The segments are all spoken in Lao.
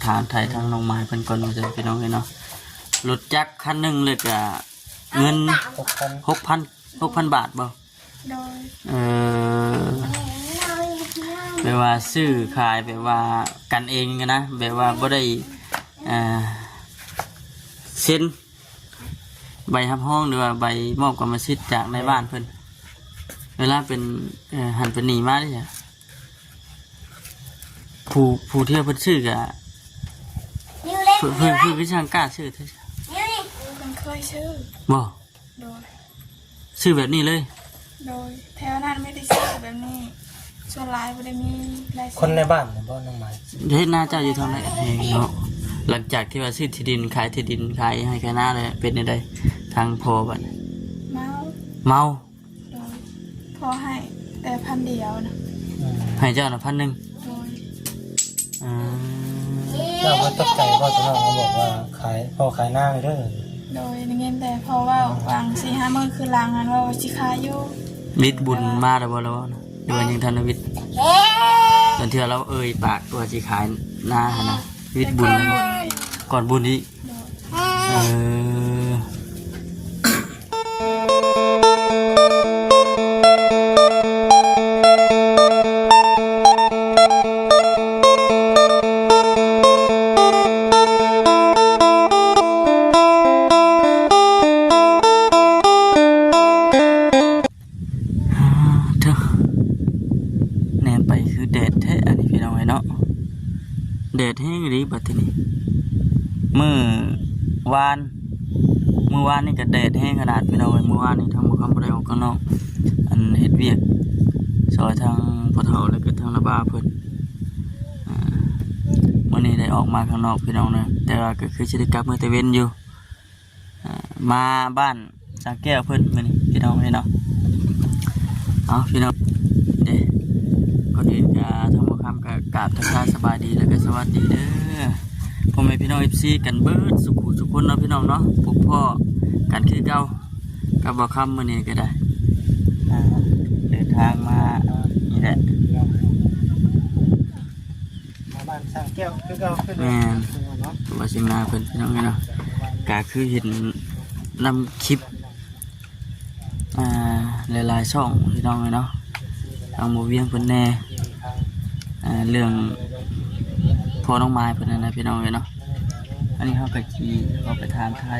ຖາມໄຖ່ທາງນ້ອງມາຍເພິ່ນກ່ອນວ່າຊັ້ນ ພີ່ນ້ອງເອີຍເນາະ. ລົດຈັກຄັນໜຶ່ງ ແລ້ວກະເງິນ ຫົກພັນ ຫົກພັນ ຫົກພັນບາດບໍ່? ໂດຍ ເອີ ແບບວ່າຊື້ຂາຍແບບວ່າກັນເອງນະ ແບບວ່າບໍ່ໄດ້ ເອີ ເຊັນໃບຮັບຮອງ ຫຼືວ່າໃບມອບກຳມະສິດຈາກນາຍບ້ານເພິ່ນ. ເວລາເປັນ ເອີ ຫັ້ນເປັນໜີ້ມາເດ້ ຜູ້ ຜູ້ທີ່ເພິ່ນຊື້ກະ ເພິ່ນ ເພິ່ນ ເພິ່ນຄືຊ່າງກ້າຊື້ແທ້? ເພິ່ນເຄີຍຊື້ ບໍ່? ໂດຍ ຊື້ແບບນີ້ເລີຍ? ໂດຍ ແຖວນັ້ນມີແຕ່ຊື້ແບບນີ້ ສ່ວນຫຼາຍບໍ່ໄດ້ມີລາຍ ຄົນໃນບ້ານນະບໍ່ ນ້ອງມາຍ? ເຮັດນາເຈົ້າຢູ່ທາງໃດເນາະ? ຫຼັງຈາກທີ່ວ່າຊື້ທີ່ດິນ ຂາຍທີ່ດິນ ຂາຍໄຮ່ຂາຍນາແລ້ວ ເປັນແນວໃດ ທາງພໍ່ບັດ? ເມົາ ເມົາ ໂດຍ ພໍ່ໃຫ້ແຕ່ພັນດຽວນະ. ໃຫ້ເຈົ້ານະພັນໜຶ່ງ? ໂດຍ ອືມ ເຈົ້າບໍ່ຕົກໃຈບໍ່ ຕອນນ້ອງມາບອກວ່າຂາຍ ພໍ່ຂາຍນາເດີ? ໂດຍ ໄດ້ຍິນແຕ່ພໍ່ເວົ້າຫວ່າງສີ່ຫ້າມື້ຄືນຫຼັງຫັ້ນ ເວົ້າວ່າຊິຂາຍຢູ່. ວິດບຸນມາແລ້ວບໍ່ ລາວເວົ້ານະ ຫຼືວ່າຍັງທັນໄດ້ວິດ? ຕອນເທື່ອລາວເອີ່ຍປາກວ່າຊິຂາຍນາຫັ້ນນະ ວິດບຸນ ກ່ອນບຸນອີກ. ເອີ ເທີ ແນມໄປຄືແດດແທ້ອັນນີ້ ພີ່ນ້ອງເອີຍເນາະ. ແດດແຮງອີ່ຫຼີບັດທີນີ້ ມື້ວານ ມື້ວານນີ້ກະແດດແຮງຂະໜາດ ພີ່ນ້ອງເອີຍ. ມື້ວານນີ້ທາງບ່າວຄຳບໍ່ໄດ້ອອກຂ້າງນອກ ອັນເຮັດວຽກຊ່ອຍທາງພໍ່ເຖົ້າ ແລ້ວກະທາງນ້າບ່າວເພິ່ນ. ອາ ມື້ນີ້ໄດ້ອອກມາຂ້າງນອກ ພີ່ນ້ອງເອີຍ ແຕ່ວ່າກະຄືຊິໄດ້ກັບເມືອແຕ່ເວັນຢູ່. ອ່າ ມາບ້ານສາແກ້ວເພິ່ນມື້ນີ້ ພີ່ນ້ອງເອີຍເນາະ. ເອົາ ພີ່ນ້ອງ ເດ້ ກ່ອນອື່ນກະທາງບ່າວຄຳກະກາບທັກທາຍສະບາຍດີ ແລ້ວກະສະຫວັດດີເດີ ພໍ່ແມ່ພີ່ນ້ອງ ເອັຟຊີ ກັນເບິດສູ່ຜູ້ສູ່ຄົນເນາະ ພີ່ນ້ອງເນາະ. ພົບພໍ້ກັນຄືເກົ່າກັບບ່າວຄຳມື້ນີ້ກະໄດ້ ອ່າ ເດີນທາງມານີ້ແຫຼະ ມາບ້ານສາແກ້ວຄືເກົ່າ ຄືເດີມ ແມ່ນ ເນາະ ວ່າຊິມາເພິ່ນ ພີ່ນ້ອງເອີຍເນາະ. ກະຄືເຫັນນຳຄລິບ ອ່າ ຫຼາຍໆຊ່ອງ ພີ່ນ້ອງເອີຍເນາະ ທາງບໍ່ວຽງເພິ່ນແດ່ ອ່າ ເລື່ອງພໍ່ນ້ອງມາຍເພິ່ນຫັ້ນນະ ພີ່ນ້ອງເອີຍເນາະ. ອັນນີ້ເຮົາກະຊິເຂົ້າໄປຖາມໄຖ່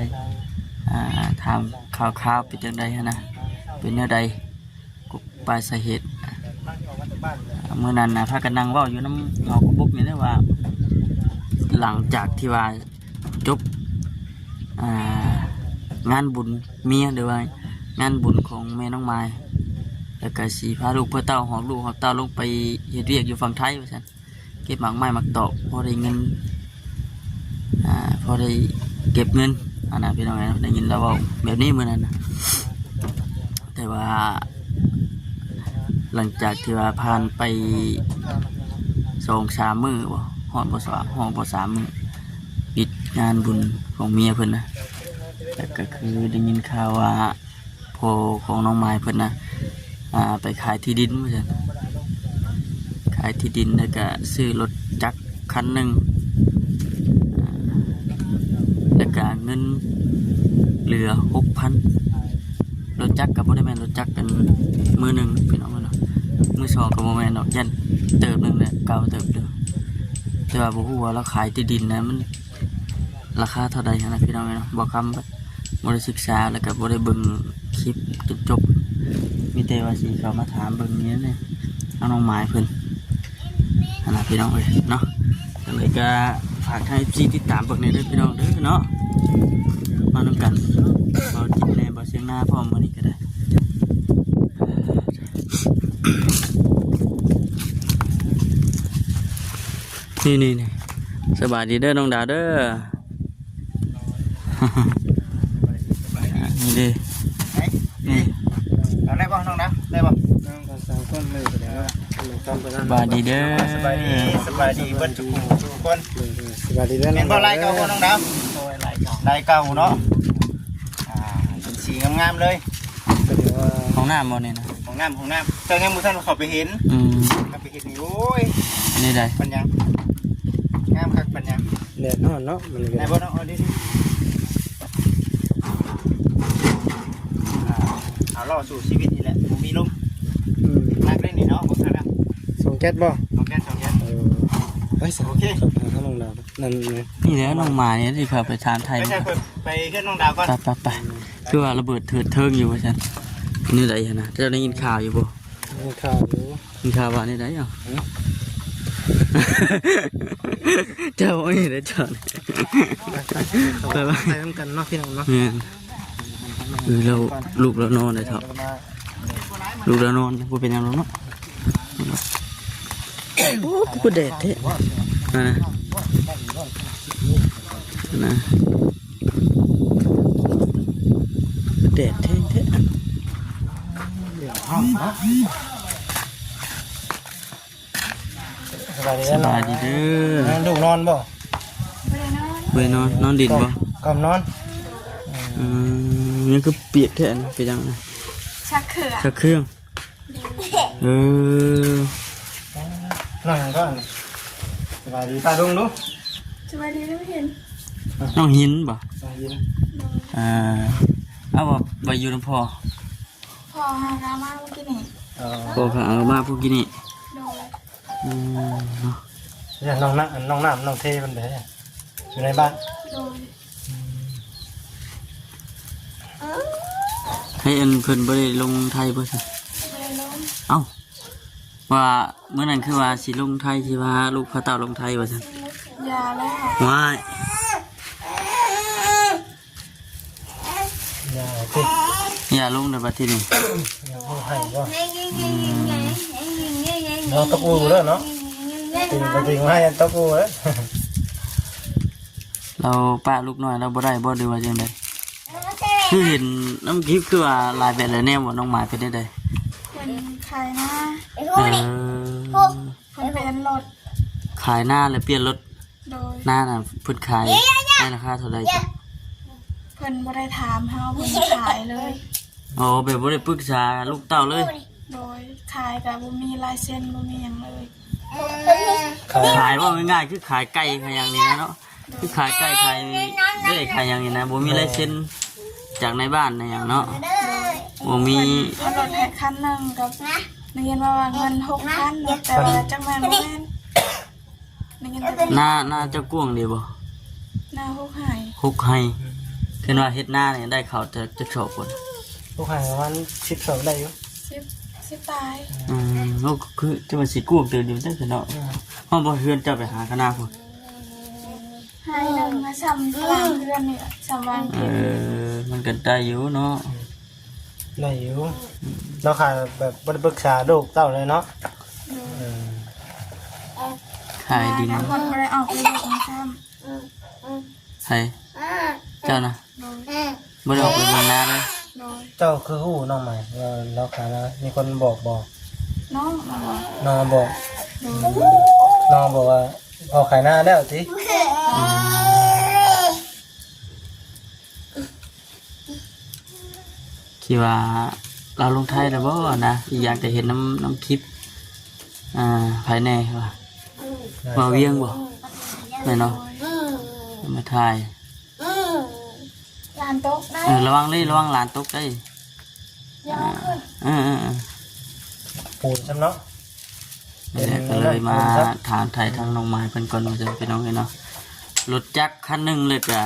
ອ່າ ຖາມຂ່າວໆ ເປັນຈັ່ງໃດຫັ້ນນະ ເປັນແນວໃດ ກະປາຍສາເຫດ. ມື້ນັ້ນນະ ພາກັນນັ່ງເວົ້າຢູ່ນຳເຫງົາກະບົກນີ້ແຫຼະວ່າ ຫຼັງຈາກທີ່ວ່າຈົບ ອ່າ ງານບຸນເມຍ ຫຼືວ່າງານບຸນຂອງແມ່ນ້ອງມາຍ ແລ້ວກະຊິພາລູກພາເຕົ້າ ຫອບລູກຫອບເຕົ້າລົງໄປເຮັດວຽກຢູ່ຝັ່ງໄທວ່າຊັ້ນ. ເກັບໝາກໄມ້ໝາກຕອກ ພໍໄດ້ເງິນ ອ່າ ພໍໄດ້ເກັບເງິນຫັ້ນນະ ພີ່ນ້ອງເອີຍເນາະ. ໄດ້ຍິນລາວເວົ້າແບບນີ້ມື້ນັ້ນນະ ແຕ່ວ່າຫຼັງຈາກທີ່ວ່າຜ່ານໄປສອງສາມມື້ບໍ່ ຮອດບໍ່ສາມ ຮອດບໍ່ສາມມື້ ປິດງານບຸນຂອງເມຍເພິ່ນນະ ແລ້ວກະຄືໄດ້ຍິນຂ່າວວ່າ ພໍ່ຂອງນ້ອງມາຍເພິ່ນນະ ອ່າ ໄປຂາຍທີ່ດິນວ່າຊັ້ນ ຂາຍທີ່ດິນ ແລ້ວກະຊື້ລົດຈັກຄັນໜຶ່ງ ອ່າ ແລ້ວກະເງິນເຫຼືອຫົກພັນ. ລົດຈັກກະບໍ່ໄດ້ແມ່ນລົດຈັກເປັນມືໜຶ່ງ ພີ່ນ້ອງເນາະ ມືສອງກະບໍ່ແມ່ນດອກ ຢ້ານເຕີບໜຶ່ງແຫຼະ ເກົ່າເຕີບເດີ ແຕ່ວ່າບໍ່ຮູ້ວ່າລາວຂາຍທີ່ດິນນະ ມັນ ລາຄາເທົ່າໃດຫັ້ນນະ ພີ່ນ້ອງເອີຍເນາະ. ບ່າວຄຳບໍ່ໄດ້ສຶກສາ ແລ້ວກະບໍ່ໄດ້ເບິ່ງຄລິບຈົນຈົບ ມີແຕ່ວ່າຊິເຂົ້າມາຖາມເບິ່ງນີ້ແຫຼະ ທາງນ້ອງມາຍເພິ່ນຫັ້ນນະ ພີ່ນ້ອງເອີຍເນາະ. ຈັ່ງໃດກະຝາກທາງ ເອັຟຊີ ຕິດຕາມເບິ່ງແດ່ເດີ ພີ່ນ້ອງເດີເນາະ ມານຳກັນ ເວົ້າຈິດແດ່ ເວົ້າສຽງນາພ້ອມມື້ນີ້ກະໄດ້. ນີ້ໆ ສະບາຍດີເດີນ້ອງດາເດີ ນີ້ເດ້ ນີ້ ເອົາໄດ້ບໍ່ນ້ອງດາ ໄດ້ບໍ່? ສະບາຍດີເດີ ສະບາຍດີ ສະບາຍດີເບິດທຸກຜູ້ທຸກຄົນ ສະບາຍດີເດີ ແມ່ນບໍ່ລາຍເກົ່າບໍ່ນ້ອງດາ? ໂດຍ ລາຍເກົ່າ ລາຍເກົ່າເນາະ ອ່າ ເປັນສີງາມໆເລີຍ ຫ້ອງນ້ຳບໍ່ນີ້ນະ? ຫ້ອງນ້ຳ ຫ້ອງນ້ຳ ເຈົ້າຍັງບໍ່ທັນເຂົ້າໄປເຫັນ ອືມ ເຂົ້າໄປເຫັນນີ້ ໂອ້ຍ ອັນນີ້ໃດ ປັນຫຍັງ ງາມຄັກປັນຫຍັງ. ດຮ້ອນເນາະ ມັນກໍ ໄດ້ບໍ່ເນາະ? ເອົາດີໆ ອ່າ ເອົາລໍສູ້ຊີວິດນີ້ແຫຼະ ບໍ່ມີລົມ. ອືມ ໜັກເດ້ນີ້ເນາະ ບໍ່ທັນນະ. ສອງແກັດບໍ່? ສອງແກັດ ສອງແກັດ. ເອີ ໄປຊະ ໂອເຄ ເຂົ້າໄປຫານ້ອງດາວ. ນັ້ນ ນີ້ແຫຼະ ນ້ອງໝານີ້ທີ່ເຂົາໄປຖາມໄທ ໄປໃສ? ເພິ່ນໄປເຮືອນນ້ອງດາວກ່ອນ. ໄປໆໆ ຄືວ່າລະເບີດເທີດເທີງຢູ່ວ່າຊັ້ນ. ແນວໃດຫັ້ນນະ? ເຈົ້າໄດ້ຍິນຂ່າວຢູ່ບໍ່? ໄດ້ຂ່າວຢູ່. ມີຂ່າວວ່າແນວໃດເອົາ? ເຈົ້າເອົາເດ້ເຈົ້າ. ໄປໆ ໄປນຳກັນເນາະ ພີ່ນ້ອງເນາະ. ແມ່ນ. ເອີ ແລ້ວລູກລາວນອນແລ້ວເຖົ້າ. ລູກລາວນອນ ບໍ່ເປັນຫຍັງດອກເນາະ. ໂອ້ ຄືແດດແທ້. ນັ້ນນະ ນັ້ນນະ. ແດດແທ້ໆ. ສະບາຍດີເດີ. ສະບາຍດີເດີ. ລູກນອນບໍ່? ບໍ່ໄດ້ນອນ. ບໍ່ໄດ້ນອນ. ນອນດິນບໍ່? ກ່ອມນອນ. ອືມ ຍັງຄືປຽກແທ້ນະ. ເປັນຫຍັງນະ? ຊັກເຄື່ອງ. ຊັກເຄື່ອງ. ເອີ ນ້ອງຫຍັງກໍອັນນີ້? ສະບາຍດີ ປ້າລຸງດູ. ສະບາຍດີ ນ້ອງເຫັນ. ນ້ອງເຫັນບໍ່? ນ້ອງເຫັນ. ເອີ ເອົາບໍ່ ໄປຢູ່ນຳພໍ່? ພໍ່ຫາກະມາມື້ກີ້ນີ້. ອໍ ພໍ່ຫາກະມາມື້ກີ້ນີ້. ໂດຍ. ອືມ ເນາະ. ແລ້ວນ້ອງນ້ຳ ນ້ອງນ້ຳ ນ້ອງເທເພິ່ນໄປໃສ? ຢູ່ໃນບ້ານ. ໂດຍ. ໃຫ້ອັນເພິ່ນບໍ່ໄດ້ລົງໄທບໍ່ຊະ? ບໍ່ໄດ້ລົງ. ເອົ້າ ວ່າມື້ນັ້ນຄືວ່າຊິລົງໄທ ຊິວ່າລູກພາເຕົ້າລົງໄທວ່າຊັ້ນ. ຢ່າແລ້ວ. ວ້າຍ ຢ່າຕິ ຢ່າລົງໃນບັດທີນີ້. ຢ່າໃຫ້ບໍ່? ອືມ ເນາະ ຕົກອູເດີເນາະ. ຕິງໄປຕິງມາ ຢ່າຕົກອູເດີ. ລາວປະລູກນ້ອຍລາວບໍ່ໄດ້ບໍ່ ຫຼືວ່າຈັ່ງໃດ? ຄືເຫັນນຳຄລິບ ຄືວ່າຫຼາຍແບບຫຼາຍແນວບໍ່ ນ້ອງໝາຍເປັນແນວໃດ? ເພິ່ນຂາຍນາ. ເອີ ເພິ່ນປ່ຽນລົດ. ຂາຍນາແລ້ວປ່ຽນລົດ. ໂດຍ. ນານະເພິ່ນຂາຍໃນລາຄາເທົ່າໃດ? ເພິ່ນບໍ່ໄດ້ຖາມເຮົາ ເພິ່ນຂາຍເລີຍ. ອໍ ແບບບໍ່ໄດ້ປຶກສາລູກເຕົ້າເລີຍ. ໂດຍ. ຂາຍກະບໍ່ມີລາຍເຊັນ ບໍ່ມີຫຍັງເລີຍ. ຂາຍ ເວົ້າງ່າຍໆ ຄືຂາຍໄກ່ຂາຍຫຍັງນີ້ນະເນາະ. ຄືຂາຍໄກ່ຂາຍເລກຂາຍຫຍັງນີ້ນະ ບໍ່ມີລາຍເຊັນຈາກໃນບ້ານໃນຫຍັງເນາະ. ໂດຍ. ບໍ່ມີ. ເພິ່ນເອົາລົດໃຫ້ຄັນໜຶ່ງ ກໍໄດ້ຍິນມາວ່າເງິນຫົກພັນ ແຕ່ວ່າຈັກແມ່ນບໍ່ແມ່ນ. ໄດ້ຍິນແຕ່ ນາ ນາເຈົ້າກວ້າງເດບໍ່? ນາຫົກໄຮ່. ຫົກໄຮ່. ເຫັນວ່າເຮັດນານີ້ໄດ້ເຂົ້າຈັກ ຈັກສອບພຸ້ນ? ຫົກໄຮ່ປະມານສິບສອບໄດ້ຢູ່. ສິບ ສິບປາຍ. ອືມ ໂອ້ ຄື ຈະວ່າຊິກວ້າງເຕີບຢູ່ເດ້ເນາະ. ອືມ ຮອດບໍ່ເຮືອນເຈົ້າໄປຫາຄະນາພຸ້ນ? ໄຮ່ໜຶ່ງນະ ສ່ຳຫຼັງເຮືອນນີ້ ສ່ຳຫຼັງ. ເອີ ມັນກໍໄດ້ຢູ່ເນາະ. ໄດ້ຢູ່. ອືມ ລາວຂາຍແບບບໍ່ໄດ້ປຶກສາລູກເຕົ້າເລີຍເນາະ. ໂດຍ. ເອີ ຂາຍດິນ ແຕ່ວ່າບໍ່ໄດ້ອອກໄປເບິ່ງຊ້ຳ. ໃຜ? ເຈົ້ານະ? ໂດຍ. ບໍ່ໄດ້ອອກໄປເບິ່ງນາເລີຍ? ໂດຍ. ເຈົ້າຄືຮູ້ນ້ອງໃໝ່ວ່າລາວຂາຍນາ? ມີຄົນບອກບໍ່? ນ້ອງມາບອກ. ນ້ອງມາບອກ. ໂດຍ. ນ້ອງບອກວ່າພໍ່ຂາຍນາແລ້ວຕິ? ອືມ ຄິດວ່າລາວລົງໄທແລ້ວບໍ່ນະ? ອີກຢ່າງກໍເຫັນນຳ ນຳຄລິບ ອ່າ ໃຜແດ່ວ່າ ບ່າວວຽງບໍ່? ແມ່ນເນາະ? ມາຖ່າຍ. ຫຼານຕົກໄດ້. ເອີ ລະວັງເລີຍ ລະວັງຫຼານຕົກໄດ້. ຢ່າຂຶ້ນ. ເອີໆໆ ປູນຊ້ຳເນາະ. ນີ້ແຫຼະ ກໍເລີຍມາຖາມໄຖ່ທາງນ້ອງໝາຍເພິ່ນກ່ອນວ່າຊັ້ນ ພີ່ນ້ອງເອີຍເນາະ. ລົດຈັກຄັນໜຶ່ງ ແລ້ວກະ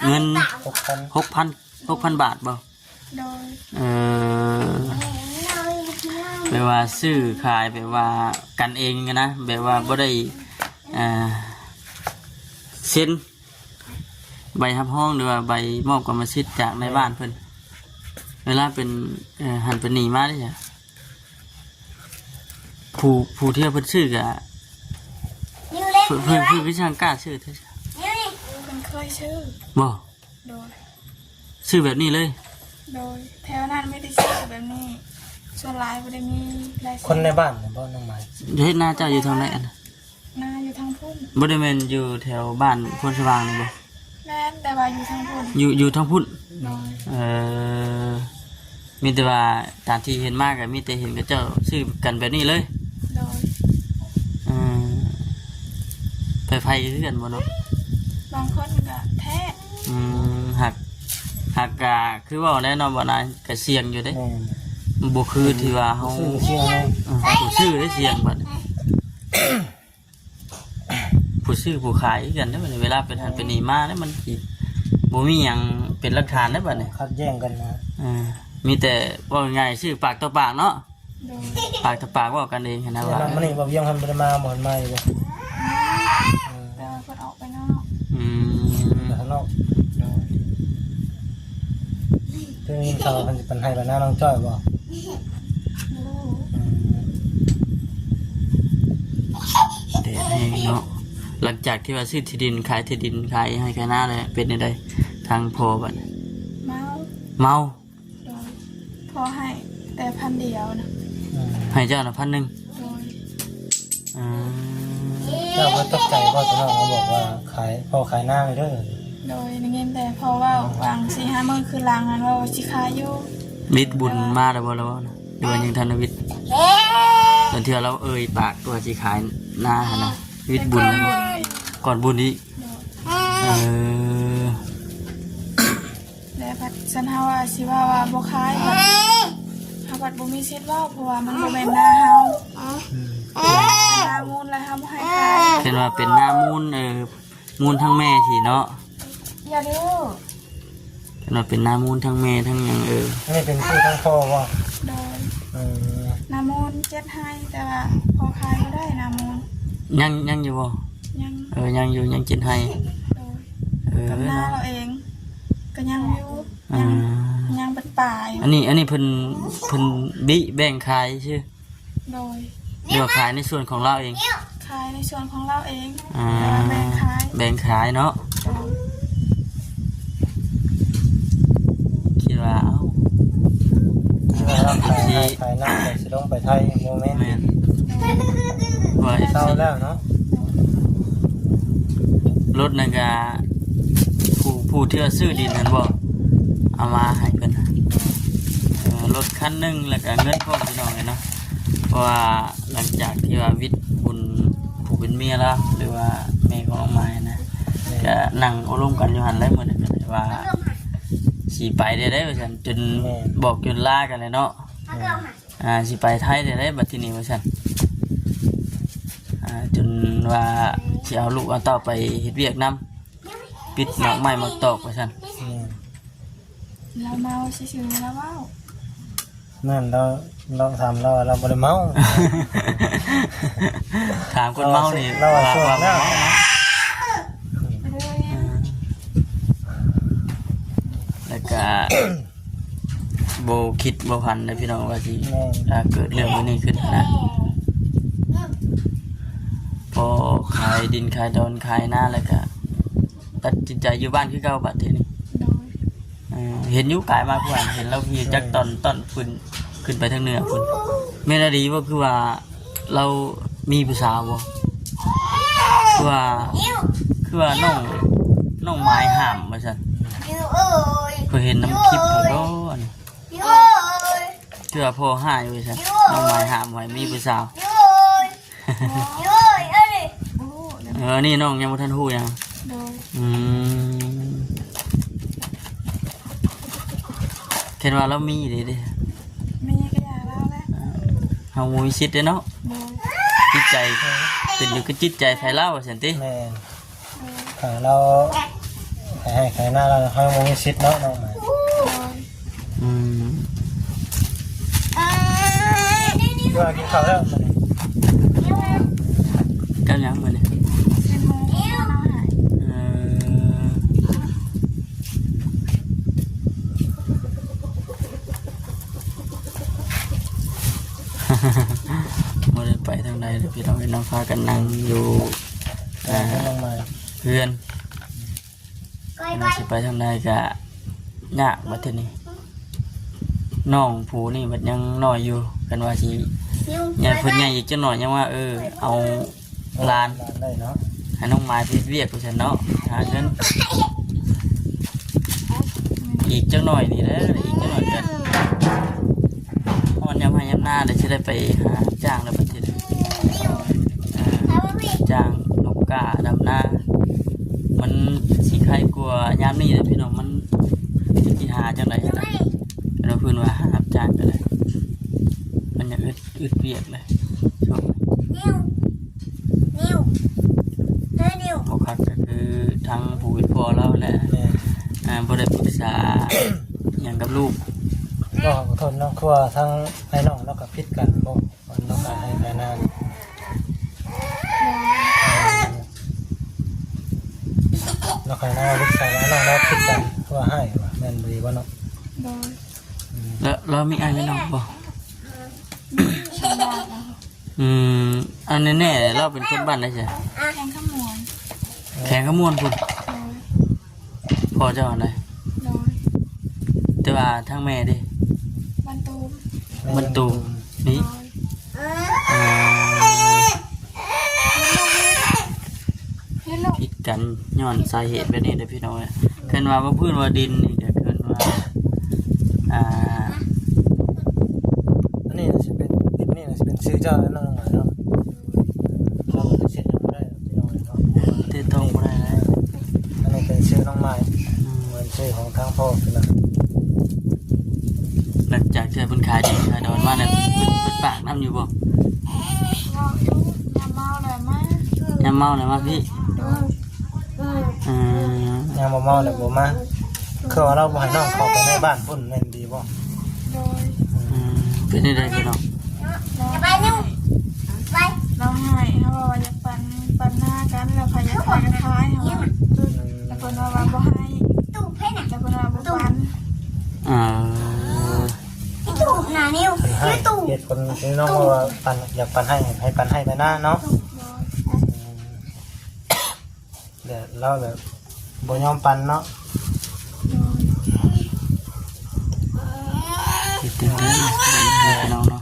ເງິນ ຫົກພັນ ຫົກພັນ ຫົກພັນບາດບໍ່? ໂດຍ. ເອີ ແບບວ່າຊື້ຂາຍແບບວ່າກັນເອງນະ ແບບວ່າບໍ່ໄດ້ ເອີ ເຊັນໃບຮັບຮອງ ຫຼືວ່າໃບມອບກຳມະສິດຈາກນາຍບ້ານເພິ່ນ. ເວລາເປັນ ເອີ ຫັ້ນເປັນໜີ້ມາເດ້ ຜູ້ ຜູ້ທີ່ເພິ່ນຊື້ກະ ເພິ່ນ ເພິ່ນ ເພິ່ນຄືຊ່າງກ້າຊື້ແທ້? ເພິ່ນເຄີຍຊື້. ບໍ່? ໂດຍ. ຊື້ແບບນີ້ເລີຍ? ໂດຍ. ແຖວນັ້ນມີແຕ່ຊື້ແບບນີ້ ສ່ວນຫຼາຍບໍ່ໄດ້ມີລາຍເຊັນ. ຄົນໃນບ້ານນີ້ບໍ່ ນ້ອງໝາຍ? ເຮັດນາເຈົ້າຢູ່ທາງໃດອັນ? ນາຢູ່ທາງພຸ້ນ. ບໍ່ໄດ້ແມ່ນຢູ່ແຖວບ້ານໂພນສະຫວ່າງນີ້ບໍ່? ແມ່ນ ແຕ່ວ່າຢູ່ທາງພຸ້ນ. ຢູ່ ຢູ່ທາງພຸ້ນ. ໂດຍ. ເອີ ມີແຕ່ວ່າຕາມທີ່ເຫັນມາກໍມີແຕ່ເຫັນເຂົາເຈົ້າຊື້ກັນແບບນີ້ເລີຍ. ໂດຍ. ເອີ ໄປໄຜຄືກັນບໍ່ເນາະ? ບາງຄົນກໍແທ້. ອືມ ຫາກ ຫາກກະຄືເວົ້າແຫຼະເນາະ ບໍ່ນານກະສ່ຽງຢູ່ເດ້. ແມ່ນ ມັນບໍ່ຄືທີ່ວ່າເຮົາ ຜູ້ຊື້ກໍສ່ຽງເນາະ. ເອີ ຜູ້ຊື້ໄດ້ສ່ຽງບັດ ຜູ້ຊື້ຜູ້ຂາຍຄືກັນເດ້ບັດນີ້ ເວລາເປັນຫັ້ນເປັນນີ້ມາແລ້ວ ມັນຊິບໍ່ມີຫຍັງເປັນຫຼັກຖານເດ້ບັດນີ້ ຂັດແຍ້ງກັນນະ. ເອີ ມີແຕ່ເວົ້າງ່າຍໆ ຊື້ປາກຕໍ່ປາກເນາະ. ໂດຍ ປາກຕໍ່ປາກເວົ້າກັນເອງຫັ້ນນະວ່າ ມານີ້ບໍ່ວຽງ ເພິ່ນບໍ່ໄດ້ມາບໍ່ ເພິ່ນມາຢູ່ບໍ່? ແຕ່ວ່າເພິ່ນອອກໄປນອກ. ອືມ ໄປຂ້າງນອກ. ໂດຍ ຄືໄດ້ຍິນຂ່າວວ່າເພິ່ນຊິປັນໄຮ່ປັນນານ້ອງຈ້ອຍບໍ່? ບໍ່ຮູ້. ອືມ ແດດແຮງເນາະ. ຫຼັງຈາກທີ່ວ່າຊື້ທີ່ດິນ ຂາຍທີ່ດິນ ຂາຍໄຮ່ຂາຍນາແລ້ວ ເປັນແນວໃດທາງພໍ່ບັດ? ເມົາ ເມົາ. ໂດຍ ພໍ່ໃຫ້ແຕ່ພັນດຽວນະ. ອືມ ໃຫ້ເຈົ້ານະພັນໜຶ່ງ. ໂດຍ ອືມ ເຈົ້າບໍ່ຕົກໃຈບໍ່ ຕອນນ້ອງເຮົາບອກວ່າຂາຍ ພໍ່ຂາຍນາເດີ? ໂດຍ ໄດ້ຍິນແຕ່ພໍ່ເວົ້າ ອືມ ຫວ່າງສີ່ຫ້າມື້ຄືນຫຼັງຫັ້ນ ເວົ້າວ່າຊິຂາຍຢູ່. ວິດບຸນມາແລ້ວບໍ່ລາວເວົ້ານະ ຫຼືວ່າຍັງທັນໄດ້ວິດ? ຕອນເທື່ອລາວເອີ່ຍປາກວ່າຊິຂາຍນາຫັ້ນນະ ວິດບຸນ ກ່ອນບຸນອີກ. ໂດຍ ເອີ ແລ້ວບັດຊັ້ນເຮົາວ່າຊິເວົ້າວ່າບໍ່ຂາຍ ບັດເຮົາບັດບໍ່ມີສິດເວົ້າ ເພາະວ່າມັນບໍ່ແມ່ນນາເຮົາ. ອືມ ເປັນນາມູນແລ້ວເຮົາບໍ່ໃຫ້ຂາຍ. ເຫັນວ່າເປັນນາມູນ ເອີ ມູນທັງແມ່ທີ່ເນາະ. ຢ່າດື້ ເຫັນວ່າເປັນນາມູນທັງແມ່ທັງຫຍັງ. ເອີ ອັນນີ້ເປັນຊື່ທັງພໍ່ບໍ່? ໂດຍ ເອີ ນາມູນເຈັດໄຮ່ ແຕ່ວ່າພໍ່ຂາຍບໍ່ໄດ້ນາມູນ. ຍັງ ຍັງຢູ່ບໍ່? ຍັງ ເອີ ຍັງຢູ່ ຍັງເຈັດໄຮ່. ໂດຍ ເອີ ກັບນາລາວເອງ ກໍຍັງຢູ່ ອືມ ຍັງ ຍັງເປັນປາຍ. ອັນນີ້ ອັນນີ້ເພິ່ນ ເພິ່ນບິແບ່ງຂາຍຊື່? ໂດຍ ຫຼືວ່າຂາຍໃນສ່ວນຂອງລາວເອງ? ຂາຍໃນສ່ວນຂອງລາວເອງ. ອືມ ແຕ່ວ່າແບ່ງຂາຍ ແບ່ງຂາຍເນາະ. ໂດຍ ຄິດວ່າ ເອົ້າ ຄິດວ່າລາວຂາຍໄຮ່ຂາຍນາ ແລ້ວຊິລົງໄປໄທ ບໍ່ແມ່ນ. ແມ່ນ ວ່າ ເຊົາແລ້ວເນາະ. ລົດນັ້ນກະ ຜູ້ ຜູ້ທີ່ວ່າຊື້ດິນຫັ້ນບໍ່ ເອົາມາໃຫ້ເພິ່ນ ເອີ ລົດຄັນໜຶ່ງ ແລ້ວກະເງິນພ້ອມ ພີ່ນ້ອງເອີຍເນາະ. ເພາະວ່າຫຼັງຈາກທີ່ວ່າວິດບຸນຜູ້ເປັນເມຍລາວ ຫຼືວ່າແມ່ຂອງນ້ອງມາຍນະ ກະນັ່ງໂອ້ລົມກັນຢູ່ຫັ້ນແຫຼະມື້ນັ້ນ ກະໄດ້ວ່າຊິໄປໄດ້ເດ້ວ່າຊັ້ນ ຈົນ ແມ່ນ ບອກຈົນລາກັນແຫຼະເນາະ. ແມ່ນ ອ່າ ຊິໄປໄທໄດ້ເດ້ບັດທີນີ້ວ່າຊັ້ນ. ອ່າ ຈົນວ່າຊິເອົາລູກເອົາເຕົ້າໄປເຮັດວຽກນຳ ປິດໝາກໄມ້ໝາກຕອກວ່າຊັ້ນ. ແມ່ນ ລາວເມົາຊື່ໆ ລາວເວົ້າ. ນັ້ນລາວ ລາວຖາມລາວວ່າລາວບໍ່ໄດ້ເມົາ. ຖາມຄົນເມົານີ້ ລາວວ່າ ລາວວ່າ ລາວວ່າບໍ່ເມົານະ. ເອີ ແລ້ວກະ ບໍ່ຄິດບໍ່ຝັນເດ້ພີ່ນ້ອງວ່າຊິ ແມ່ນ ເກີດເລື່ອງແບບນີ້ຂຶ້ນນະ. ພໍຂາຍດິນຂາຍດອນຂາຍນາແລ້ວກະຕັດສິນໃຈຢູ່ບ້ານຄືເກົ່າບັດທີນີ້. ໂດຍ ເອີ ເຫັນຢູ່ກາຍມາຜູ້ອັນ ເຫັນລາວຂີ່ຈັກຕອນ ຕອນຂຶ້ນ ຂຶ້ນໄປທາງເໜືອພຸ້ນ. ແມ່ນອີ່ຫຼີບໍ່? ຄືວ່າ ລາວມີຜູ້ສາວບໍ່? ຄືວ່າ ຄືວ່ານ້ອງ ນ້ອງໝາຍຫ້າມວ່າຊັ້ນ. ຂ້ອຍເຫັນນຳຄລິບໃຜບໍ່ອັນນີ້ ຄືວ່າພໍ່ຮ້າຍວ່າຊັ້ນ. ນ້ອງໝາຍຫ້າມບໍ່ໃຫ້ມີຜູ້ສາວ. ບໍ່ຮູ້ເລີຍ. ເອີ ອັນນີ້ນ້ອງຍັງບໍ່ທັນຮູ້ຫຍັງ. ໂດຍ ອືມ ເຫັນວ່າລາວມີເດ້ ເດ້ ມີກໍຢ່າລາວແຫຼະ. ເຮົາບໍ່ມີສິດເດ້ເນາະ. ໂດຍ ຈິດໃຈ ເປັນຢູ່ຄືຈິດໃຈໃຜລາວວ່າຊັ້ນຕິ. ແມ່ນ ໂດຍ ຖ້າລາວຂາຍໄຮ່ຂາຍນາລາວ ເຮົາບໍ່ມີສິດເນາະ ນ້ອງໝາຍ. ໂດຍ ອືມ ຄືວ່າກິນເຂົ້າແລ້ວມື້ນີ້ ກັບຫຍັງມື້ນີ້? ເອີ ບໍ່ໄດ້ໄປທາງໃດເລີຍ ພີ່ນ້ອງເອີຍເນາະ ພາກັນນັ່ງຢູ່ ເອີ ເຮືອນ ຊິໄປທາງໃດກະຍາກບັດທີນີ້. ນ້ອງຜູ້ນີ້ບັດຍັງນ້ອຍຢູ່ ຄັນວ່າຊິໃຫຍ່ ເພິ່ນໃຫຍ່ອີກຈັກໜ້ອຍ ຍັງວ່າ ເອີ ເອົາຫຼານ ຫຼານໄດ້ເນາະ ໃຫ້ນ້ອງໝາຍໄປເຮັດວຽກວ່າຊັ້ນເນາະ ຫາເງິນ. ອີກຈັກໜ້ອຍນີ້ແຫຼະ ອີກຈັກໜ້ອຍກະຮອດຍາມໄຮ່ຍາມນາ ແລ້ວຊິໄດ້ໄປຫາຮັບຈ້າງແລ້ວບັດທີນີ້. ເອີ ຮັບຈ້າງນົກກ້າ ດຳນາ ມັນ ໄຄກວ່າຍາມນີ້ແຫຼະພີ່ນ້ອງ ມັນຊິຫາຈັ່ງໃດກໍໄດ້ ແຕ່ວ່າເພິ່ນວ່າຫາຮັບຈ້າງກໍໄດ້ ມັນຍັງອຶດ ອຶດວຽກເລີຍຊ່ວງ ນີ້ ນີ້ ບໍ່ຄັກກໍຄືທາງຜູ້ເປັນພໍ່ລາວແຫຼະ ແມ່ນ ອ່າ ບໍ່ໄດ້ປຶກສາຫຍັງກັບລູກ ກໍຂໍໂທດເນາະ ຄືວ່າທາງອ້າຍນ້ອງລາວກໍຜິດກັນບໍ່? ມັນນອກການໃຫ້ການນານ ນອກການນານ ລູກຊາຍນ້ອງລາວຜິດກັນ ເພາະວ່າຮ້າຍວ່າ ແມ່ນບໍ່ດີບໍ່ເນາະ? ໂດຍ ອືມ ແລ້ວລາວມີອ້າຍມີນ້ອງບໍ່? ອືມ ອັນແນ່ໆ ລາວເປັນຄົນບ້ານໃດຊະ? ແຂວງຄຳມ່ວນ ແຂວງຄຳມ່ວນພຸ້ນ ໂດຍ ພໍ່ເຈົ້າຫັ້ນໃດ? ໂດຍ ແຕ່ວ່າທາງແມ່ເດ? ບ້ານຕູມ ບ້ານຕູມນີ້ ໂດຍ ອ່າ ຜິດກັນຍ້ອນສາເຫດແບບນີ້ເດີພີ່ນ້ອງເອີຍ ຄັນວ່າບໍ່ພື້ນວ່າດິນນີ້ກໍເອີ້ນວ່າ ອ່າ ອັນນີ້ຊິເປັນ ດິນນີ້ຊິເປັນຊື່ເຈົ້າແລ້ວເນາະ ນ້ອງຫຼ້າເນາະ? ເຮົາກໍເຊັນຍັງບໍ່ໄດ້ດອກພີ່ນ້ອງເອີຍເນາະ ແຕ່ຕ້ອງບໍ່ໄດ້ແລ້ວ ອັນນີ້ເປັນຊື່ນ້ອງໝາຍ ອືມ ເປັນຊື່ຂອງທາງພໍ່ເພິ່ນນະ ຫຼັງຈາກທີ່ເພິ່ນຂາຍດິນຂາຍດອນມາແລ້ວ ເພິ່ນ ເພິ່ນປາກນຳຢູ່ບໍ່? ເວົ້າຢູ່ ຍາມເມົາແລ້ວມາ ຍາມເມົາແລ້ວມາພີ້ ໂດຍ ອືມ ຍາມບໍ່ເມົາແລ້ວບໍ່ມາ ຄືວ່າລາວບໍ່ໃຫ້ນ້ອງເຂົ້າໄປໃນບ້ານພຸ້ນແມ່ນ ດີບໍ່? ໂດຍ ອືມ ເປັນຈັ່ງໃດພີ່ນ້ອງ? ລາວ ລາວໃຫ້ ເຮົາວ່າຢາກປັນ ປັນນາກັນ ແລ້ວໃຜຢາກຂາຍກໍຂາຍ ເຮົາວ່າ ແລ້ວເພິ່ນວ່າ ວ່າບໍ່ໃຫ້ ແລ້ວເພິ່ນວ່າບໍ່ປັນ ອ່າ ເພິ່ນໃຫ້ ເຫດຜົນທີ່ນ້ອງເວົ້າວ່າປັນ ຢາກປັນໃຫ້ ໃຫ້ປັນໃຫ້ໄປນາເນາະ ໂດຍ ອືມ ແລ້ວລາວແບບບໍ່ຍອມປັນເນາະ ໂດຍ ເຮັດຈັ່ງໃດພີ່ນ້ອງເນາະ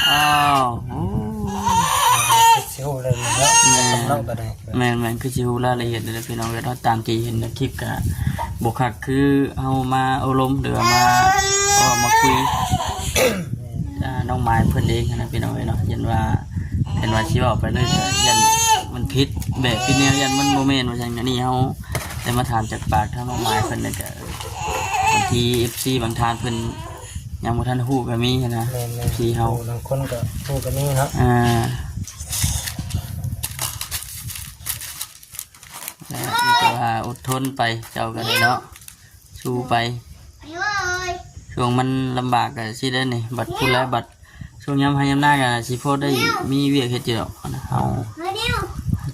ອ້າວ ໂອ້ ຄືຊິຮູ້ເລື່ອງນີ້ເນາະ ແມ່ນ ເຮົາກໍໄດ້ ແມ່ນໆ ຄືຊິຮູ້ລາຍລະອຽດເດ້ພີ່ນ້ອງເອີຍເນາະ ຕາມທີ່ເຫັນໃນຄລິບກໍບໍ່ຄັກ ຄືເຮົາມາໂອ້ລົມ ຫຼືວ່າມາເວົ້າມາຄຸຍ ອ່າ ນ້ອງໝາຍເພິ່ນເອງຫັ້ນນະພີ່ນ້ອງເອີຍເນາະ ຢ້ານວ່າ ເພິ່ນວ່າຊິເວົ້າໄປເລີຍ ກໍຢ້ານມັນຜິດແບບຜິດແນວ ຢ້ານມັນບໍ່ແມ່ນວ່າຊັ້ນ ອັນນີ້ເຮົາໄດ້ມາຖາມຈາກປາກທາງນ້ອງໝາຍເພິ່ນ ແລ້ວກໍບາງທີເອັຟຊີບາງທ່ານເພິ່ນຍັງບໍ່ທັນຮູ້ກໍມີຫັ້ນນະ ແມ່ນໆ ເອັຟຊີເຮົາ ບາງຄົນກໍຮູ້ກໍມີເນາະ ອ່າ ແລ້ວມີແຕ່ວ່າອົດທົນໄປ ເຈົ້າກໍໄດ້ເນາະ ສູ້ໄປ ຊ່ວງມັນລຳບາກກໍຊິໄດ້ນີ້ ບັດພຸ້ນແລ້ວ ບັດຊ່ວງຍາມໄຮ່ຍາມນາກໍຊິພໍໄດ້ມີວຽກເຮັດຢູ່ດອກ ເຮົາ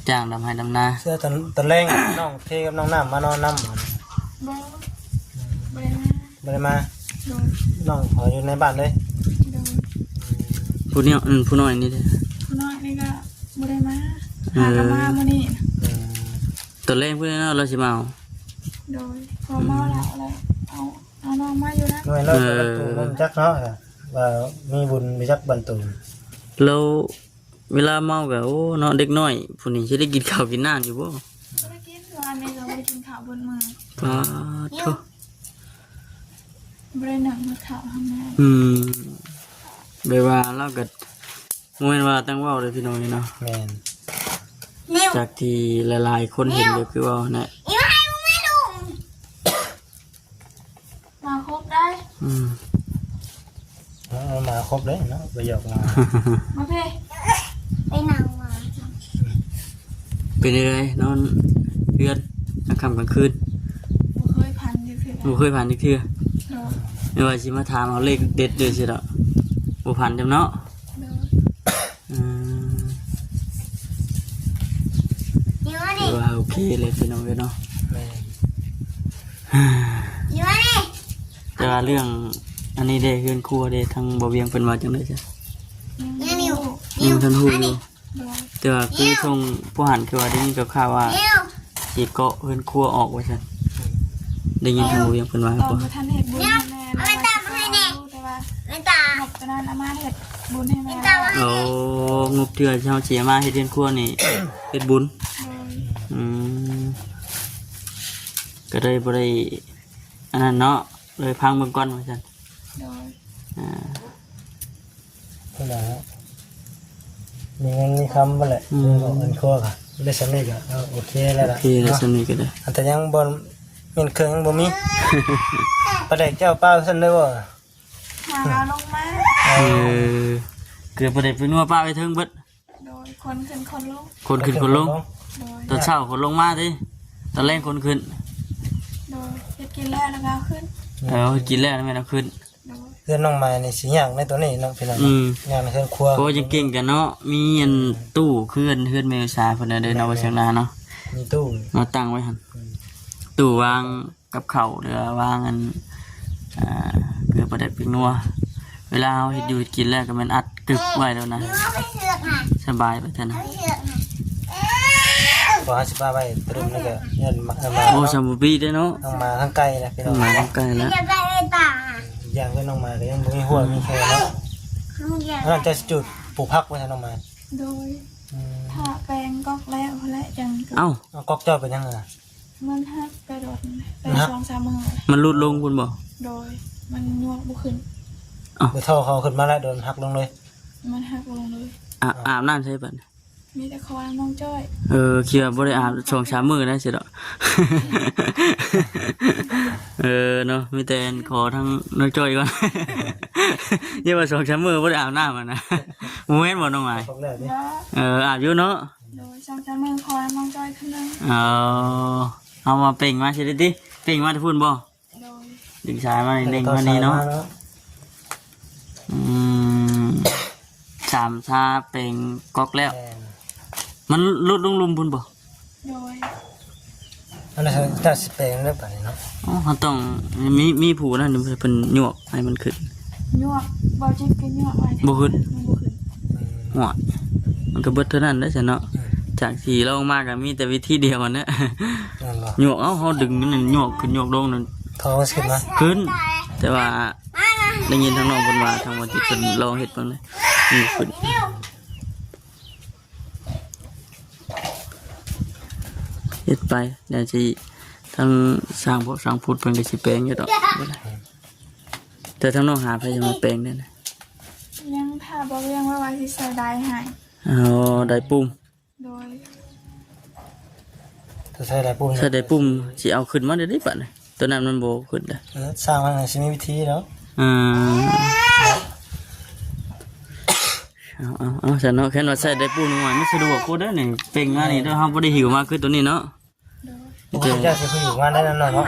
ຈ້າງດຳໄຮ່ດຳນາ ເຊື່ອຕອນ ຕອນແລງນ້ອງເຄກັບນ້ອງນ້ຳມານອນນຳບໍ່? ບໍ່ ບໍ່ໄດ້ມາ ບໍ່ໄດ້ມາ ໂດຍ ນ້ອງເຂົາຢູ່ໃນບ້ານເລີຍ ໂດຍ ຜູ້ນ້ອຍ ອືມ ຜູ້ນ້ອຍນີ້ເດ້? ຜູ້ນ້ອຍນີ້ກໍບໍ່ໄດ້ມາ ເອີ ຫາກໍມາມື້ນີ້ ອືມ ຕອນແລງພຸ້ນເນາະ ລາວຊິມາເອົາ ໂດຍ ພໍເມົາແລ້ວ ເອົາ ເອົານ້ອງມາຢູ່ນະ ນ້ອຍລາວກໍ ເອີ ບໍ່ຮູ້ຈັກເນາະ ວ່າມີບຸນໄປຈັກບັນຕູ ແລ້ວເວລາເມົາກໍ ໂອ້ ເນາະ ເດັກນ້ອຍຜູ້ນີ້ຊິໄດ້ກິນເຂົ້າກິນນ້ຳຢູ່ບໍ່? ບໍ່ໄດ້ກິນ ວານນີ້ກໍບໍ່ໄດ້ກິນເຂົ້າເບິດມື້ ປາດໂທ້ ບໍ່ໄດ້ນັ່ງມາເຂົ້າຫ້ອງນ້ຳ ອືມ ແບບວ່າລາວກໍ ບໍ່ແມ່ນວ່າຕັ້ງເວົ້າເດີພີ່ນ້ອງເອີຍເນາະ ແມ່ນ ຈາກທີ່ຫຼາຍໆຄົນເຫັນກໍຄືເວົ້າຫັ້ນແຫຼະ ມາຄົບໄດ້ ອືມ ເອົາ ເອົາມາຄົບເລີຍເນາະ ບໍ່ຢອກມາ ມາເພ ໄປນັ່ງມາ ເປັນຈັ່ງໃດນອນເຮືອນກາງຄ່ຳກາງຄືນ? ບໍ່ເຄີຍຝັນຈັກເທື່ອ ບໍ່ເຄີຍຝັນຈັກເທື່ອ ໂດຍ ແມ່ນວ່າຊິມາຖາມເອົາເລກເດັດເດີຊິດອກ ບໍ່ຝັນຈຳເນາະ ໂດຍ ອືມ ຖືວ່າໂອເຄເລີຍພີ່ນ້ອງເອີຍເນາະ ແມ່ນ ແຕ່ວ່າເລື່ອງອັນນີ້ເດ້ ເຮືອນຄົວເດ້ ທາງບ່າວວຽງເພິ່ນວ່າຈັ່ງໃດຊະ? ຍັງ ຍັງບໍ່ທັນຮູ້ຢູ່ ໂດຍ ແຕ່ວ່າຄືຊ່ວງຜູ້ຫັ້ນຄືວ່າໄດ້ຍິນຂ່າວວ່າຊິເກາະເຮືອນຄົວອອກວ່າຊັ້ນ ໄດ້ຍິນທາງບ່າວວຽງເພິ່ນວ່າ ຕອນບໍ່ທັນເຮັດບຸນໃຫ້ແມ່ ແຕ່ວ່າງົບຕົວນັ້ນເອົາມາເຮັດບຸນໃຫ້ແມ່ ໂອ້ ງົບເທື່ອເຮົາຊິເອົາມາເຮັດເຮືອນຄົວນີ້ ເຮັດບຸນ ໂດຍ ອືມ ກໍເລີຍບໍ່ໄດ້ອັນນັ້ນເນາະ ເລີຍຟັງເບິ່ງກ່ອນວ່າຊັ້ນ ໂດຍ ອ່າ ພຸ້ນແຫຼະ ມີເງິນມີຄຳພຸ້ນແຫຼະ ອືມ ເຮືອນຄົວກໍ ໄດ້ສ່ຳນີ້ກໍ ເອີ ໂອເຄແລ້ວລະ ໂອເຄແລ້ວ ເນາະ ສ່ຳນີ້ກໍໄດ້ ອັນ ແຕ່ຍັງບໍ່ ແມ່ນເຄື່ອງຍັງບໍ່ມີ ປາແດກເຈົ້າປາຊັ້ນເດີບໍ່? ຫາເອົາລົງມາ ເອີ ເກືອປາແດກໄປນົວປາໄວ້ເທິງເບິດ ໂດຍ ຂົນຂຶ້ນຂົນລົງ ຂົນຂຶ້ນຂົນລົງ ໂດຍ ຕອນເຊົ້າຂົນລົງມາຕິ ຕອນແລງຂົນຂຶ້ນ ໂດຍ ເຮັດກິນແລ້ວແລ້ວກໍເອົາຂຶ້ນ ເອີ ເຮັດກິນແລ້ວແມ່ນເອົາຂຶ້ນ ໂດຍ ເຮືອນນ້ອງມາຍນີ້ຊິຍາກໃນຕົວນີ້ເນາະພີ່ນ້ອງ ອືມ ຍາກໃນເຮືອນຄົວ ໂອ້ ຍັງເກັ່ງກັນເນາະ ມີອັນຕູ້ເຮືອນ ເຮືອນແມ່ສາເພິ່ນນະເດີເນາະ ແມ່ນໆ ວ່າຊຽງນາເນາະ ມີຕູ້ມາຕັ້ງໄວ້ຫັ້ນ ອືມ ຕູ້ວາງ ກັບເຂົ້າ ຫຼືວ່າວາງອັນ ອ່າ ເກືອປາແດກແປ້ງນົວ ເວລາເຮົາເຮັດຢູ່ເຮັດກິນແລ້ວກໍແມ່ນອັດກຶບໄວ້ແລ້ວນະ ສະບາຍໄປແທ້ນະ ເພາະເຮົາຊິປະໄວ້ຕະລຸມນີ້ກໍຍ້ອນມາ ໂອ້ ສຳບໍ່ປີເດ້ເນາະ ນ້ອງໝາທາງໄກນະພີ່ນ້ອງ ນ້ອງໝາທາງໄກແລ້ວ ອີກຢ່າງຄືນ້ອງໝາກໍຍັງບໍ່ມີຮົ້ວມີແຄເນາະ ອັນນັ້ນເຈົ້າຊິຈູດປູກຜັກໄວ້ໃຫ້ນ້ອງໝາ ໂດຍ ອືມ ຖ້າແປງກອກແລ້ວພຸ້ນແຫຼະຈັ່ງ ເອົ້າ ເອົາ ກອກເຈົ້າເປັນຫຍັງນະ? ມັນຫັກໄປດົນ ໄປ ມັນຫັກ ສອງສາມມື້ ມັນຫຼຸດລົງພຸ້ນບໍ່? ໂດຍ ມັນຍົກບໍ່ຂຶ້ນ ເອົ້າ ໄປທໍ່ເຂົາຂຶ້ນມາແລ້ວ ໂດນຫັກລົງເລີຍ ມັນຫັກລົງເລີຍ ອາບ ອາບນ້ຳໃສບັດນີ້? ມີແຕ່ຂໍນ້ຳນ້ອງຈ້ອຍ ເອີ ຄິດວ່າບໍ່ໄດ້ອາບສອງສາມມື້ແລ້ວຊິດອກ ເອີ ເນາະ ມີແຕ່ຂໍທາງນ້ອງຈ້ອຍກ່ອນ ຢ່າວ່າສອງສາມມື້ບໍ່ໄດ້ອາບນ້ຳຫັ້ນນະ ບໍ່ແມ່ນບໍ່ນ້ອງໝາຍ? ເອີ ອາບຢູ່ເນາະ ໂດຍ ສອງສາມມື້ຂໍນ້ຳນ້ອງຈ້ອຍເທື່ອໜຶ່ງ ເອີ ເອົາມາເປັ່ງມາຊິໄດ້ຕິ ເປັ່ງມາແຕ່ພຸ້ນບໍ່? ໂດຍ ດຶງສາຍມານີ້ ເປັ່ງມານີ້ເນາະ ອືມ ສາມຊາເປັ່ງກອກແລ້ວ ແມ່ນ ມັນຫຼຸດລົງລຸ່ມພຸ້ນບໍ່? ໂດຍ ອັນນັ້ນຈະຊິແປງແລ້ວບາດນີ້ເນາະ ອໍ ເຮົາຕ້ອງມີ ມີຜູ້ນັ້ນເພິ່ນຍົກໃຫ້ມັນຂຶ້ນ ຍົກ ບໍ່ຈິດກໍຍົກໄວ້ ບໍ່ຂຶ້ນ ມັນບໍ່ຂຶ້ນ ອືມ ໂອ້ຍ ມັນກໍເບິດເທົ່ານັ້ນແຫຼະຊັ້ນເນາະ ອືມ ຈາກທີ່ລອງມາກໍມີແຕ່ວິທີດຽວຫັ້ນແຫຼະ ແມ່ນບໍ່? ຍົກ ເອົ້າ ເຮົາດຶງນັ້ນ ຍົກຂຶ້ນຍົກລົງນັ້ນ ເຂົາຊິຂຶ້ນມາ ຂຶ້ນ ແຕ່ວ່າໄດ້ຍິນທາງນ້ອງເພິ່ນວ່າ ທາງວ່າທີ່ເພິ່ນລອງເຮັດເບິ່ງເລີຍ ນີ້ຂຶ້ນ ເຮັດໄປ ແລ້ວຊິ ທາງຊ່າງພວກຊ່າງພຸດເພິ່ນກໍຊິແປງຢູ່ດອກ ແຕ່ທາງນ້ອງຫາໃຜຈະມາແປງໄດ້ນະ? ຍັງຖ້າບໍ່ວຽງວ່າ ວ່າຊິໃສ່ໄດໃຫ້ ອໍ ໄດປຸ່ມ ໂດຍ ຖ້າໃສ່ໄດປຸ່ມ ໃສ່ໄດປຸ່ມຊິເອົາຂຶ້ນມາໄດ້ເດ້ບາດນີ້ ຕົວນັ້ນມັນບໍ່ຂຶ້ນເດ້ ເອີ ຊ່າງມັນຊິມີວິທີດອກ ອືມ ເອົາ ເອົາ ເອົາ ຊັ້ນເນາະ ຄັນວ່າໃສ່ໄດປຸ່ມນີ້ ມັນສະດວກກວ່າເດ້ນີ້ ເປັ່ງມານີ້ ໂດຍ ເຮົາບໍ່ໄດ້ຫິ້ວມາຄືຕົວນີ້ເນາະ ໂດຍ ໂອ້ຍ ເຈົ້າຊິຄືຢູ່ງານໄດ້ນຳເນາະ ຢູ່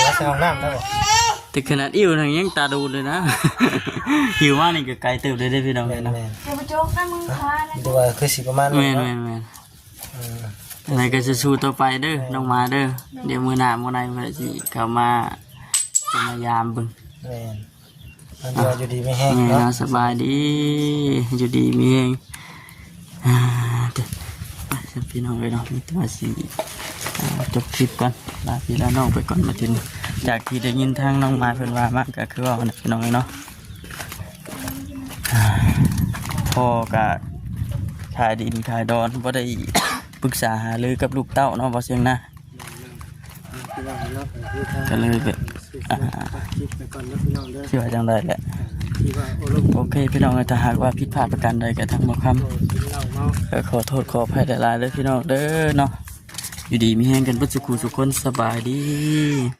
ໃນຫ້ອງນ້ຳໄດ້ບໍ່? ແຕ່ຂະໜາດອິ້ວນັ້ນຍັງຕາດູດເລີຍນະ ຫິ້ວມານີ້ກໍໄກເຕີບເລີຍເດ້ພີ່ນ້ອງເອີຍເນາະ ແມ່ນໆ ເຈົ້າບໍ່ໂຈກນຳມືຂວານະ ແມ່ນ ຄືຊິປະມານນັ້ນເນາະ ແມ່ນໆ ເອີ ຈັ່ງໃດກໍສູ້ໆຕໍ່ໄປເດີ ແມ່ນ ນ້ອງໝາເດີ ແມ່ນ ດຽວມື້ໜ້າມື້ໃນເພິ່ນຊິເຂົ້າມາ ຈະມາຢາມເບິ່ງ ແມ່ນ ມັນກໍຢູ່ດີມີແຮງເນາະ ແມ່ນ ສະບາຍດີ ຢູ່ດີມີແຮງ ອ່າ ເດີ ໄປຊັ້ນພີ່ນ້ອງເອີຍເນາະ ມີແຕ່ວ່າຊິ ອ່າ ຈົບຄລິບກ່ອນ ລາພີ່ລານ້ອງໄປກ່ອນ ມາເຖິງ ຈາກທີ່ໄດ້ຍິນທາງນ້ອງໝາຍເພິ່ນວ່າມາ ກໍຄືເວົ້າຫັ້ນແຫຼະພີ່ນ້ອງເອີຍເນາະ ອ່າ ພໍ່ກໍຂາຍດິນຂາຍດອນ ບໍ່ໄດ້ປຶກສາຫາລືກັບລູກເຕົ້າເນາະ ບໍ່ເສັງນະ ກໍເລີຍແບບ ອ່າ ຊິວ່າຈັ່ງໃດແຫຼະ ໂອເຄພີ່ນ້ອງເອີຍ ຖ້າຫາກວ່າຜິດພາດປະການໃດກໍທາງບໍ່ຄຳ ກໍຂໍໂທດຂໍອະໄພຫຼາຍໆເດີພີ່ນ້ອງເດີເນາະ ຢູ່ດີມີແຮງກັນເບິດສູ່ຜູ້ສູ່ຄົນ ສະບາຍດີ.